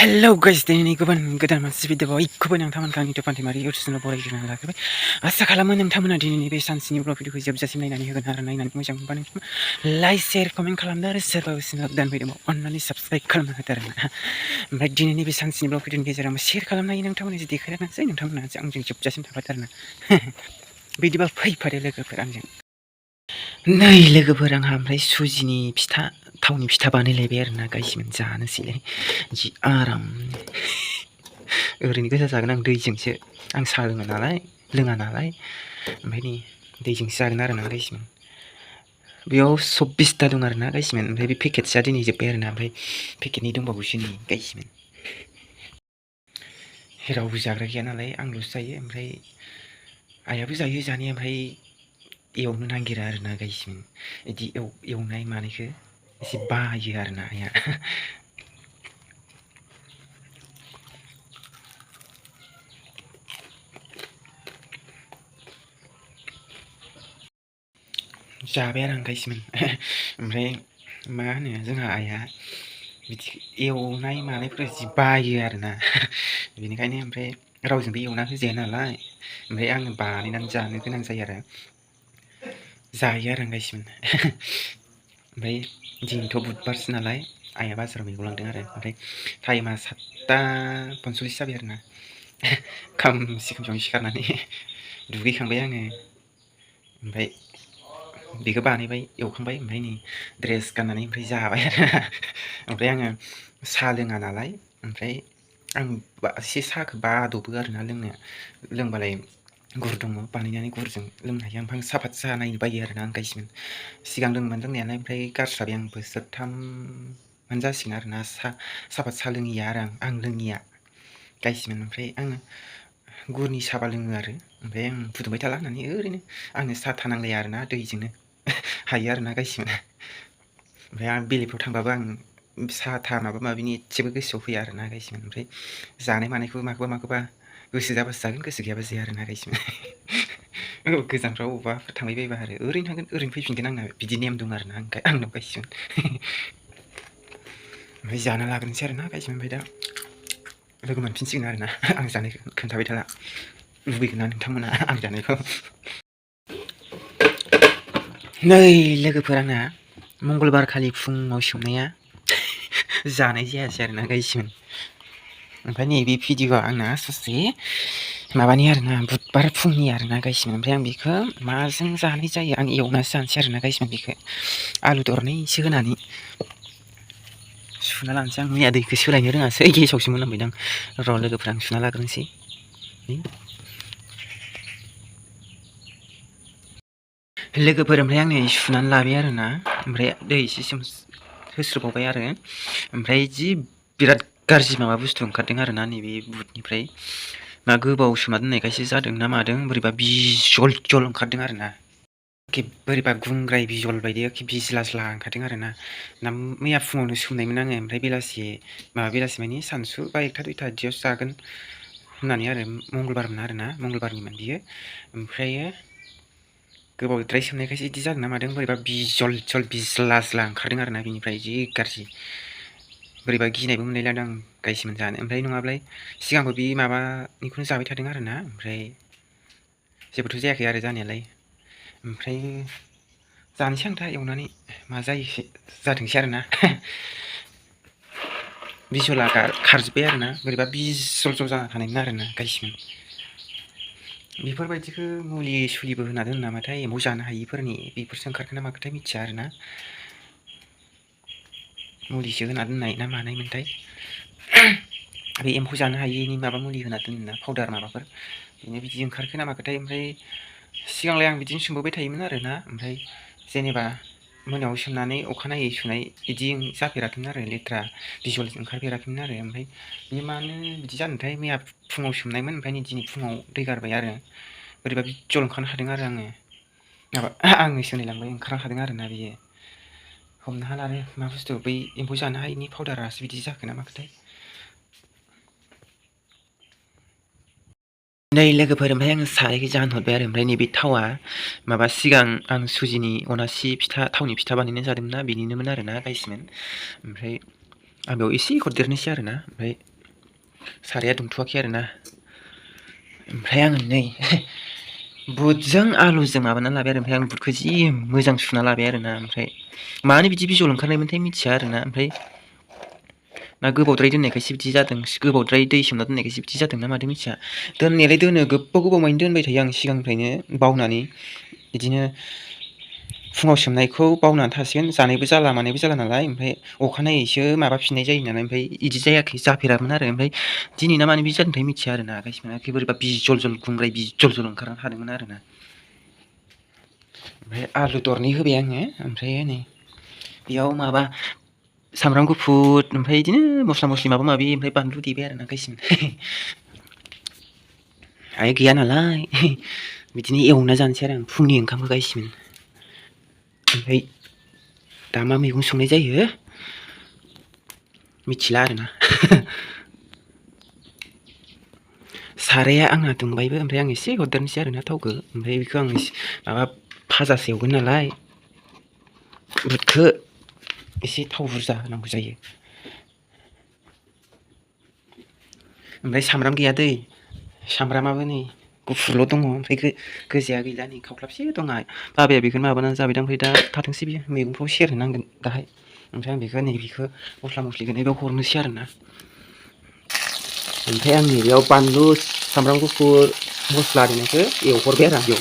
Hello guys, दिनैनि गोदान मोनसे भिडिअ'आव बयखौबो नोंथांमोनखौ आंनि टपान्टिमारि इउटुब चेनेलाव बरायग्रोनानै लाखिबाय। आसा खालामो नोंथांमोना दिनैनि बे सानसेनि ब्लग भिडिअ'खौ जोबजासिम नायनानै होगोन आरो नायनानै मोजां मोनबा नोंथांमोना लाइक शेयार कमेन्ट खालामदो आरो सोरबा चेनेलाव गोदान फैदोंबा अननानै साबस्क्राइब खालामना होदो आरो ना। ओमफ्राय दिनैनि बे सानसेनि ब्लग भिडिअ'नि गेजेराव शेयार खालामनो हायो नोंथांमोना जुदि देखायलांनोसै नोंथांमोना आंजों जोबजासिम थाबाय आरो ना। बिदिबा फैफादो लोगोफोर आंजों। नै लोगोफोर आंहा ओमफ्राय सुजिनि फिथा थावनि फिथा बानायलायबाय आरो ना गाइसमोन जानोसैलाय जि आराम ओरैनो गोजा जागोन आं दैजोंसो आं साहा लोङा नालाय ओमफ्राय नै दैजोंसो जागोन आरो ना गाइसमोन बेयाव 26टा दं आरो ना गाइसमोन ओमफ्राय बे पेकेटसेया दिनै जोब्बाय आरो ना ओमफ्राय पेकेटनि दंबावोसो नै गाइसमोन रावबो जाग्रा गैया नालाय आंल'सो जायो ओमफ्राय आइयाबो जायो जानाया ओमफ्राय एवनो नागिरा आरो ना गाइसमोन बिदि एवनाय मानायखौ एसे बायो आरो ना आइया जाबाय आरो आं गाइसमोन ओमफ्राय मा होनो जोंहा आइया बिदि एवनाय मानायफोरा जि बायो आरो ना बेनिखायनो ओमफ्राय रावजोंबो एवना होजाया नालाय ओमफ्राय आङो बानायनानै जानो गोनां जायो आरो जायो आरो आं गाइसमोन ओमफ्राय दिनैथ' बुधबारसो नालाय आइया बाजाराव मैगं लांदों आरो ओमफ्राय टाइमा 7:45 जाबाय आरो ना खोमसि खोमसियावनो सिखारनानै दुगैखांबाय आङो ओमफ्राय बेखौ बानायबाय एवखांबाय ओमफ्राय नै ड्रेस गाननानै ओमफ्राय जाबाय आरो ओमफ्राय आङो साहा लोङा नालाय ओमफ्राय आं एसे साहाखौ बादबो आरो ना लोंबालाय गुर दङ बानायनानै गुरजों लोंनो हायो ओमफ्राय सापात साहा नायनो बायो आरो ना आं गाइसमोन सिगां लोङोमोन लोंनायालाय ओमफ्राय गारस्राबाय आं बोसोरथामानो जासिगोन आरो ना सापात साहा लोङिया आरो आं लोङिया गाइसमोन ओमफ्राय आङो गुरनि साबा लोङो आरो ओमफ्राय आं फुदुंबाय थाला होननानै ओरैनो आंनो साहा थानांलाया आरो ना दैजोंनो हायो आरो ना गाइसमोन ओमफ्राय आं बेलेगफ्राव थांबाबो आं साहा था माबा माबिनि एसेबो गोसोआव फैया आरो ना गाइसमोन ओमफ्राय जानाय मानायखौ माखौबा गोसो जाबासो जागोन गोसो गैयाबा जाया आरो ना गाइसमोन गोजानफ्राव बबावबाफोर थांबाय बायबा आरो ओरैनो थांगोन ओरैनो फैफिनगोन आंना बिदि नेम दं आरो ना आंनाव गाइसमोन ओमफ्राय जाना लाग्रोनोसै आरो ना गाइसमोन ओमफ्राय दा लोगो मोनफिनसिगोन आरो ना आं जानायखौ खोन्थाबाय थाला लुबैगोन ना नोंथांमोना आं जानायखौ नै लोगोफोर आंना मंगलबार खालि फुङाव सोमनाया जानाय जायासै आरो ना गाइसमोन ओमफ्राय नैबे भिडिअ'आ आंना ससे माबानि आरो ना बुधबार फुंनि आरो ना गाइसमोन ओमफ्राय आं बेखौ माजों जानाय जायो आं एवनासो जानोसै आरो ना गाइसमोन बेखौ आलु दरनैसो होनानै सुना लानोसै आं मैया दैखौ सोलायनो रोङासै गेसावसो मोनामबायदां र' लोगोफोर आं सुना लाग्रोनोसै लोगोफोर ओमफ्राय आं नै सुनानै लाबाय आरो ना ओमफ्राय दै एसे होस्रोबावबाय आरो ओमफ्राय जि बिराद गाज्रि माबा बुस्थु ओंखारदों आरो ना नैबे बुटनिफ्राय मा गोबाव सोमना दोननायखायसो जादों ना मादों बोरैबा बिजल जल ओंखारदों आरो ना बोरैबा गुंग्राय बिजल बायदि बिज्ला ओंखारदों आरो ना मैया फुङावनो सोमनायमोन आङो ओमफ्राय बेलासि माने सानसु बा 1टा 2टा बिदियावसो जागोन होननानै आरो मंगलबारमोन आरो ना मंगलबारनिमोन बियो ओमफ्रायो गोबावद्राय सोमनायखायसो बिदि जादों ना मादों बोरैबा बिजल बिज्ला ओंखारदों आरो ना बिनिफ्राय जि गाज्रि बोरैबा गिनायबो मोनलायलांदों आं गाइसमोन जानो ओमफ्राय नङाब्लाय सिगांबो बे माबानिखौनो जाबाय थादों आरो ना ओमफ्राय जेबोथ' जायाखै आरो जानायालाय ओमफ्राय जानोसै आं दा एवनानै मा जाथोंसै आरो ना बिजला खारजोब्बाय आरो ना बोरैबा बिजल जाना थानायमोन आरो ना गाइसमोन बेफोरबायदिखौ मुलि सुलिबो होना दोनो नामाथाय एम्फौ जानो हायिफोरनि बेफोरसो ओंखारखो ना माखोथाय मिथिया आरो ना मुलिसो होना दोननाय ना मानायमोनथाय बे एम्फौ जानो हायिनि माबा मुलि होना दोनो ना पाउदार माबाफोर बिनो बिदि ओंखारखो ना माखोथाय ओमफ्राय सिगांलाय आं बिदिनो सोमबोबाय थायोमोन आरो ना ओमफ्राय जेनेबा मोनायाव सोमनानै अखानायै सुनाय बिदि जाफेराखैमोन आरो लेथ्रा बिजल ओंखारफेराखैमोन आरो ओमफ्राय बे मानो बिदि जानोथाय मैया फुङाव सोमनायमोन ओमफ्राय दिनै फुङाव दै गारबाय आरो बोरैबा बिजल ओंखारनो हादों आरो आङो सोलायलांबाय ओंखारनो हादों आरो ना बियो हमनो हाला आरो मा बुस्थु बै एम्फौ जानो हायिनि पाउदारासो बिदि जाखो ना माखोथाय नै लोगोफोर ओमफ्राय आङो सारायखौ जानहरबाय आरो ओमफ्राय नैबे थावा माबा सिगां आं सुजिनि अनासि फिथा थावनि फिथा बानायनाय जादोंमोन ना बेनिनोमोन आरो ना गाइसमोन ओमफ्राय आं बेयाव एसे हरदेरनोसै आरो ना ओमफ्राय साराया दुंथ'वाखै आरोना ओमफ्राय आङो नै बुटजों आलुजों माबाना लाबाय आरो ओमफ्राय आं बुटखौ जि मोजां सुना लाबाय आरोना ओमफ्राय मानो बिदि बिजल ओंखारनायमोनथाय मिथिया आरोना ओमफ्राय ना गोबावद्राय दोननायखायसो बिदि जादों गोबावद्राय दै सोमना दोननायखायसो बिदि जादों ना मादों मिथिया दोननायालाय दोनो गोबाव मानि दोनबाय थायो आं सिगांनिफ्रायनो बावनानै बिदिनो फुङाव सोमनायखौ बावनानै थासिगोन जानायबो जाला मानायबो जाला नालाय ओमफ्राय अखानायैसो माबाफिननाय जायो नालाय ओमफ्राय बिदि जायाखै जाफेरामोन आरो ओमफ्राय दिनै ना मानो बिदि जादोंथाय मिथिया आरोना गाइस बोरैबा बिजल जल गुंग्राय बिजल जल ओंखारना थादोंमोन आरोना ओमफ्राय आलु दरनै होबाय आङो ओमफ्राय नै बेयाव माबा सामब्राम गुफुर ओमफ्राय बिदिनो मस्ला मस्लि माबा माबि ओमफ्राय बानलु देबाय आरोना गाइस आइ गैया नालाय बिदिनो एवना जानोसै आरो आं फुंनि ओंखामखौ गाइस ओमफ्राय दा मा मैगं संनाय जायो मिथिला आरोना साराया आंना दुंबायबो ओमफ्राय आं एसे हरदेरनोसै आरोना थावखौ ओमफ्राय बेखौ आं माबा भाजासो एवगोन नालाय बुटखौ एसे थाव बुरजा होनांगौ जायो ओमफ्राय सामब्राम गैया दै सामब्रामाबो नै गुफुरल' दङ ओमफ्राय गोजाया गैला नै खावख्लाबसे दङ बाबाया बेखौनो माबानानै जाबायदां ओमफ्राय दा थाथोंसै बियो मैगंफ्राव सेरहोनांगोन दाहाय ओमफ्राय आं बेखौ नैबेखौ मस्ला मस्लिखौ नैबेयाव हरनोसै आरोना ओमफ्राय आं नैबेयाव बानलु सामब्राम गुफुर मस्ला देनायखौ एवहरबाय आरो आं बेयाव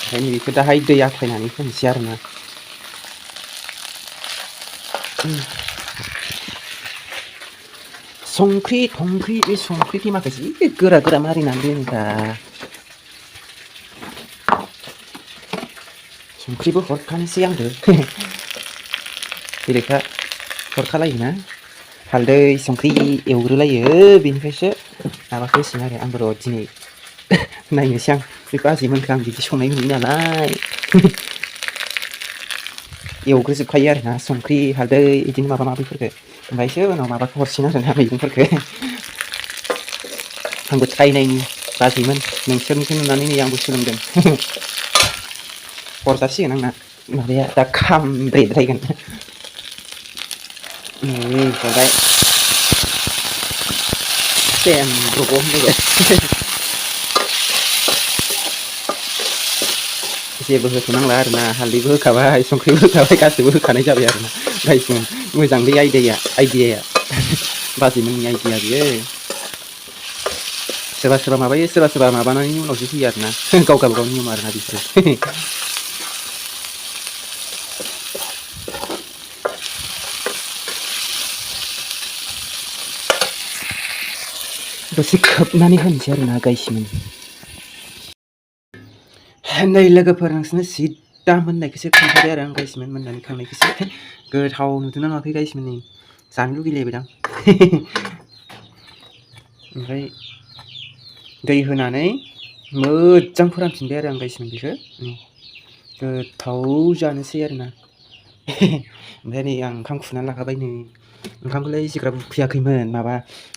ओमफ्राय नैबेखौ दाहाय दै आख्लायनानै होनोसै आरोना संख्रि थंख्रि बे संख्रि थेमाखौ जि गोरा गोरा मारिनानै दोनोब्रा संख्रिबो हरखानोसै आंबो बेलेगफ्रा हरखालायोना हालदै संख्रि एवग्रोलायो बेनिफ्रायसो माबाखौ होसिगोन आरो आंबो र' दिनै नायनोसै आं बे बाजैमोनखौ आं बिदि संनाय नुयो नालाय एवग्रोजोबखायो आरोना संख्रि हालदै बिदिनो माबा माबिफोरखौ ओमफ्रायसो उनाव माबाखौ हरसिगोन आरोना मैगंफोरखौ आंबो ट्राइ नायनि बाजैमोन नोंसोरनिखौ नुनानै नै आंबो सोलोंदों हरजासिगोन आंना माबाया दा खामब्रेद्रायगोन नै हरबाय सेम रग' होनलायबाय जेबो होथ'नांला आरोना हालदैबो होखाबाय संख्रिबो होखाबाय गासैबो होखानाय जाबाय आरोना गाइस मोजां बे आइडियाया बाजैमोननि आइडिया बियो सोरबा सोरबा माबायो सोरबा सोरबा माबानायनि उनावसो होयो आरोना गाव गावबागाव नियम आरोना बिसोरो दसे खोबनानै होनोसै आरोना गाइसमोन नै लोगोफोर नोंसोरनो सिद्दा मोननायखौसो खोन्थाबाय आरो आं गाइसमोन मोननानै खांनायखौसो गोथाव नुदोंना नुवाखै गाइसमोन नै जानो लुगैलायबायदां ओमफ्राय दै होनानै मोजां फोरानफिनबाय आरो आं गाइसमोन बेखौ गोथाव जानोसै आरोना ओमफ्राय नै आं ओंखाम खुरनानै लाखाबाय नै ओंखामखौलाय एसेग्राब उखैयाखैमोन माबा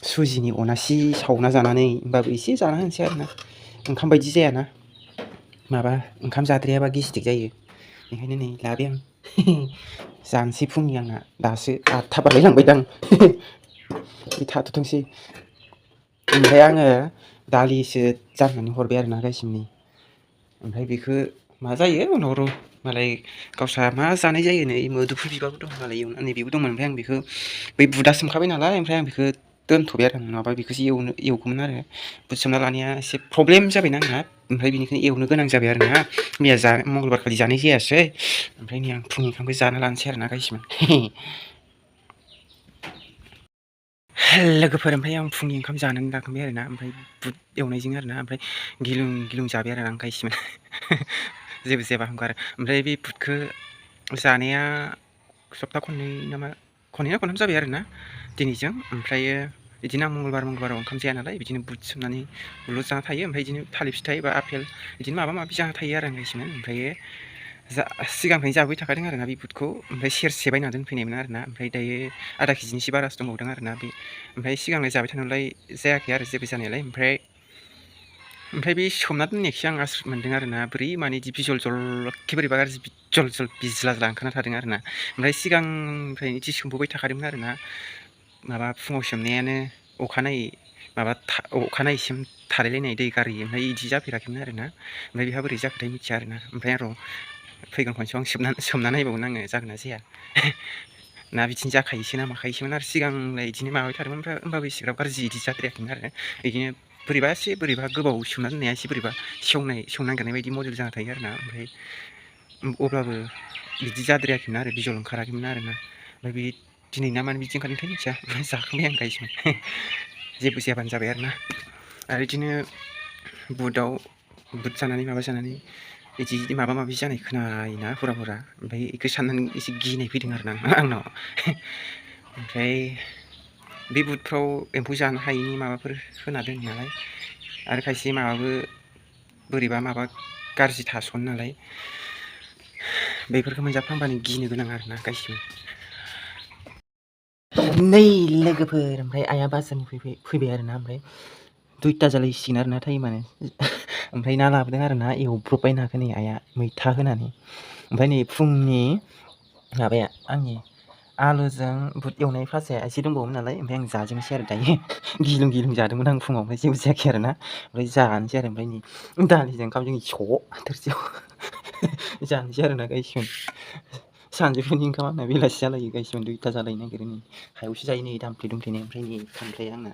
सुजिनि अनासि सावना जानानै होमबाबो एसे जाना होनोसै आरोना ओंखाम बायदि जायाना माबा ओंखाम जाद्रायाबा गेस्टिक जायो बेखायनो नै लाबाय आं जानोसै फुंनि आंना दासो 8था बारलायलांबायदां बे थाथ'थोंसै ओमफ्राय आङो दालिसो जाननानै हरबाय आरोना गाइसमोननि ओमफ्राय बेखौ मा जायो उनाव र' मालाय गावस्रा मा जानाय जायो नै मोदुमफुल बिबारबो दं मालाय एवनानै बेबो दंमोन ओमफ्राय आं बेखौ बै बुदा सोमखाबाय नालाय ओमफ्राय आं बेखौ दोनथ'बाय आरो नङाबा बेखौसो एवगौमोन आरो बुट सोमना लानाया एसे प्रब्लेम जाबायना आंना ओमफ्राय बेनिखायनो एवनो गोनां जाबाय आरोना मैया मंगलबार खालि जानाय जायासै ओमफ्राय नै आं फुंनि ओंखामखौ जाना लानोसै आरोना गाइसमोन लोगोफोर ओमफ्राय आं फुंनि ओंखाम जानानै लाखांबाय आरोना ओमफ्राय बुट एवनायजों आरोना ओमफ्राय गिलुं गिलुं जाबाय आरो आं गाइसमोन जेबो जायाबा हामगौ आरो ओमफ्राय बे बुटखौ जानाया सप्ता खननै ना खनथाम जाबाय आरोना दिनैजों ओमफ्रायो बिदिनो आं मंगलबाराव ओंखाम जाया नालाय बिदिनो बुट सोमनानै बुटल' जाना थायो ओमफ्राय बिदिनो थालिर फिथाइ बा आपेल बिदिनो माबा माबि जाना थायो आरो आं गाइसमोन ओमफ्रायो सिगांनिफ्रायनो जाबाय थाखादों आरोना बे बुटखौ ओमफ्राय सेरसे बायना दोनफैनायमोन आरोना ओमफ्राय दायो आधा केजिनिसो बारासो दंबावदों आरोना बे ओमफ्राय सिगांलाय जाबाय थानायलाय जायाखै आरो जेबो जानायालाय ओमफ्राय ओमफ्राय बे सोमना दोननायखौसो आं आसरित मोनदों आरोना बोरै माने इदि बिजल जल एखे बोरैबा गाज्रि जल जल बिज्ला ज्ला ओंखारना थादों आरोना ओमफ्राय सिगांनिफ्रायनो इदि सोंबोबाय थाखादोंमोन आरोना माबा फुङाव सोमनायानो अखानायै माबा अखानायैसिम थालायलायनाय दै गारहैयो ओमफ्राय इदि जाफेराखैमोन आरोना ओमफ्राय बेहा बोरै जाखोथाय मिथिया आरोना ओमफ्राय आरो फैगोन खनसेयाव आं सोमना नायबावगोन आङो जागोन ना जाया ना बिदिनो जाखायोसो ना माखायोसोमोन आरो सिगांलाय इदिनो माबाय थादोंमोन ओमफ्राय होमबाबो इसिग्राब गाज्रि इदि जाद्रायाखैमोन आरो इदिनो बोरैबा एसे बोरैबा गोबाव सोमना दोननाया एसे बोरैबा सेवनो नागिरनाय बायदि मडेल जाना थायो आरोना ओमफ्राय अब्लाबो बिदि जाद्रायाखैमोन आरो बिजल ओंखाराखैमोन आरोना ओमफ्राय बे दिनै ना मानो बिदि ओंखारदोंथाय मिथिया जाखांबाय आं गायसोमोन जेबो जायाबानो जाबाय आरोना आरो बिदिनो बुट जानानै माबा जानानै बिदि माबा माबि जानाय खोनायोना हुरा ओमफ्राय बेखौ साननानै एसे गिनाय फैदों आरोना आंनाव ओमफ्राय बे बुटफ्राव एम्फौ जानो हायैनि माबाफोर होना दोनो नालाय आरो खायसे माबाबो बोरैबा माबा गाज्रि थासनो नालाय बेफोरखौ मोनजाफ्लांबानो गिनो गोनां आरोना गासिबो नै लोगोफोर ओमफ्राय आइया बाजारनिफ्राय फैबाय आरोना ओमफ्राय 2ता जालायसिगोन आरोना टाइमानो ओमफ्राय ना लाबोदों आरोना एवब्रबबाय नाखौ नै आइया मैथा होनानै ओमफ्राय नै फुंनि माबाया आंनि आलुजों बुट एवनाय भाजाया एसे दंबावोमोन नालाय ओमफ्राय आं जाजोबनोसै आरो दायो गिलुं जादोंमोन आं फुङाव ओमफ्राय जेबो जायाखै आरोना ओमफ्राय जानोसै आरो ओमफ्राय नै दालिजों ओंखामजों थोरसियाव जानोसै आरोना गायसिगोन सानजौफुनि ओंखाम आंना बेलासि जालायो गायसिगोन 2ता जालायनो नागिरो नै हायावसो जायो नै दामफ्ले दुमफ्लेनो ओमफ्राय नै खामफ्लाया आंना